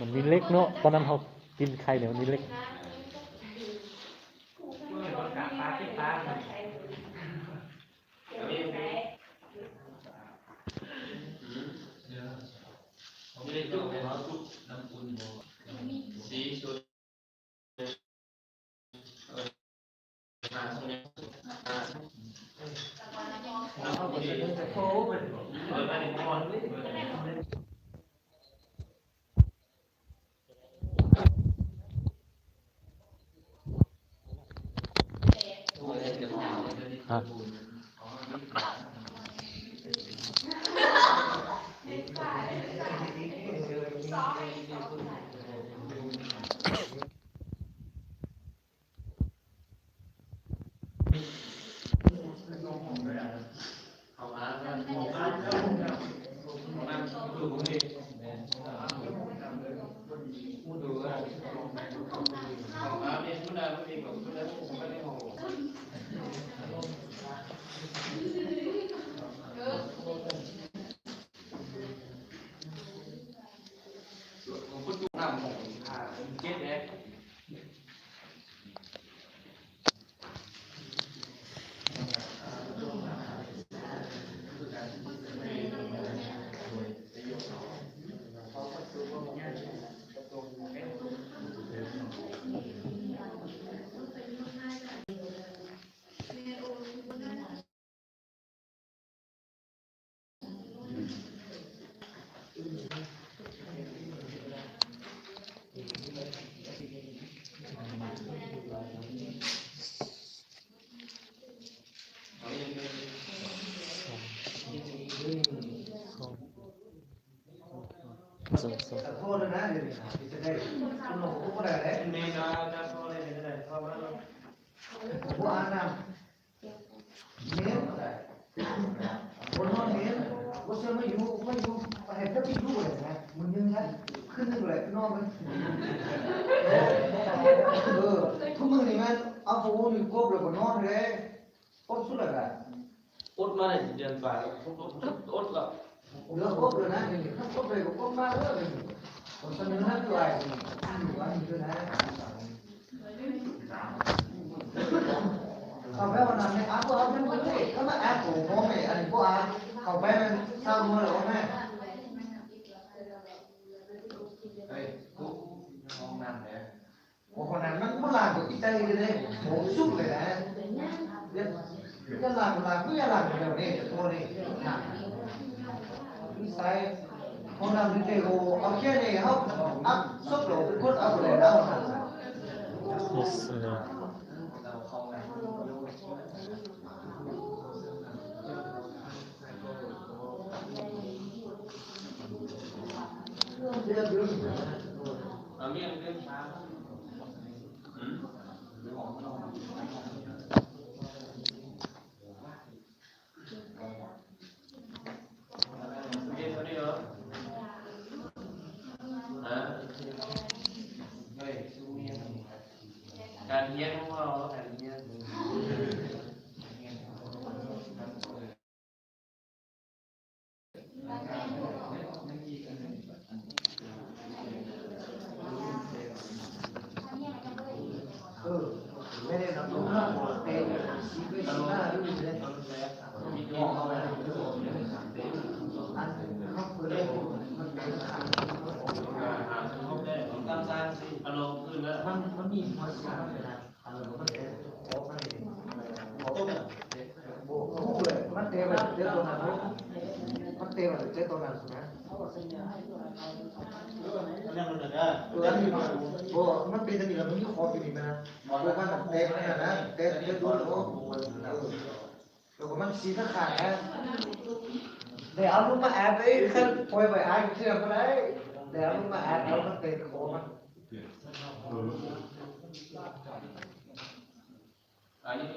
ມັນມີເຫຼັກເນາະ, ຕອນນັ້ນເຮົາກິນໄຂ່ນີ້ມັນມີເຫຼັກ. ຄົນນອນເຮັດ ບໍ່ເຊື່ອມາຢູ່ ມາຢູ່ ໃຫ້ເພິ່ນໄປຢູ່ເລີຍນະ ມື້ໜຶ່ງນະ ຄືນໜຶ່ງແຫຼະນອນມັນ ເອີ ທຸກມື້ນີ້ແມ່ນເອົາຜ້າຫົ່ມນີ້ກົບແລ້ວກໍນອນເລີຍ ກົບສຸດແລ້ວກະ ອົດມາໄດ້ເດືອນປາຍ ອົດແລ້ວ ເຫຼືອອົດເລີຍນະ ນີ້ ຄັນກົບໄດ້ກໍກົບມາເລີຍ ບໍ່ສະເໜີນະ ຄືອ້າຍ ຢູ່ວ່ານີ້ຄືນະ. ເຂົ້າໄປຫ້ອງນ້ຳນີ້ ອາບບໍ່ອາບ ມັນບໍ່ໄດ້ ຄັນວ່າອາບກໍບໍ່ແມ່ນ ອັນນີ້ບໍ່ອາບ ເຂົ້າໄປມັນຊາວໂມງແລ້ວອອກມາ ເຮີ້ຍ ໂອ້ ຫ້ອງນ້ຳເດ້ ໂອ້ ຫ້ອງນ້ຳມັນບໍ່ລ້າງກໍອີ່ໄຕເດ້ ໂອ້ ສຸດເລີຍນະ ຢ່າ ຢ່າລ້າງ ບໍ່ລ້າງ ບໍ່ຢ່າລ້າງແລ້ວເດ້ ໂຕນີ້ ນ້ຳ ໃສ່ຫ້ອງນ້ຳນີ້ເດ້ ໂອ້ ເອົາແຄ່ນີ້ເຮົາອັບສົບໂລດ ກົດເອົາໄດ້ແລ້ວ ການຮຽນຂອງເຮົາ ການຮຽນ ເອີ ແມ່ນແລ້ວນະ ເຮົາເປີດເປັນສິບເອັດ ສິບຫ້າ ຫຼື ເດ້ ອັນເຮົາເປີດໄດ້ ມັນເປັນ ມັນ ມັນມີຫົວເສຍນະ. ເອີ ມັນເຕະ ບໍ່ຮູ້ເລີຍ ມັນເຕະໄປເຈີຕົວນັ້ນ ມັນເຕະໄປເຈີຕົວນັ້ນນະ ເອີ ອັນນີ້ ບໍ່ ມັນເປັນອັນນີ້ລະ ມັນມີຂອບຢູ່ນີ້ນະ ບໍ່ ມັນເຕະໄປຫັ້ນນະ ເຕະ ເຕະໂດນ ເອີ ແລ້ວກໍມັນສີຂາດໆນະ ໄດ້ເອົາລົງມາແອບເດ້ ຄັນປ່ອຍໄວ້ອາຍເທື່ອບໍ່ໄດ້ ໄດ້ເອົາລົງມາແອບ ແລ້ວມັນເຕະຂອບມັນ. ອັນນີ້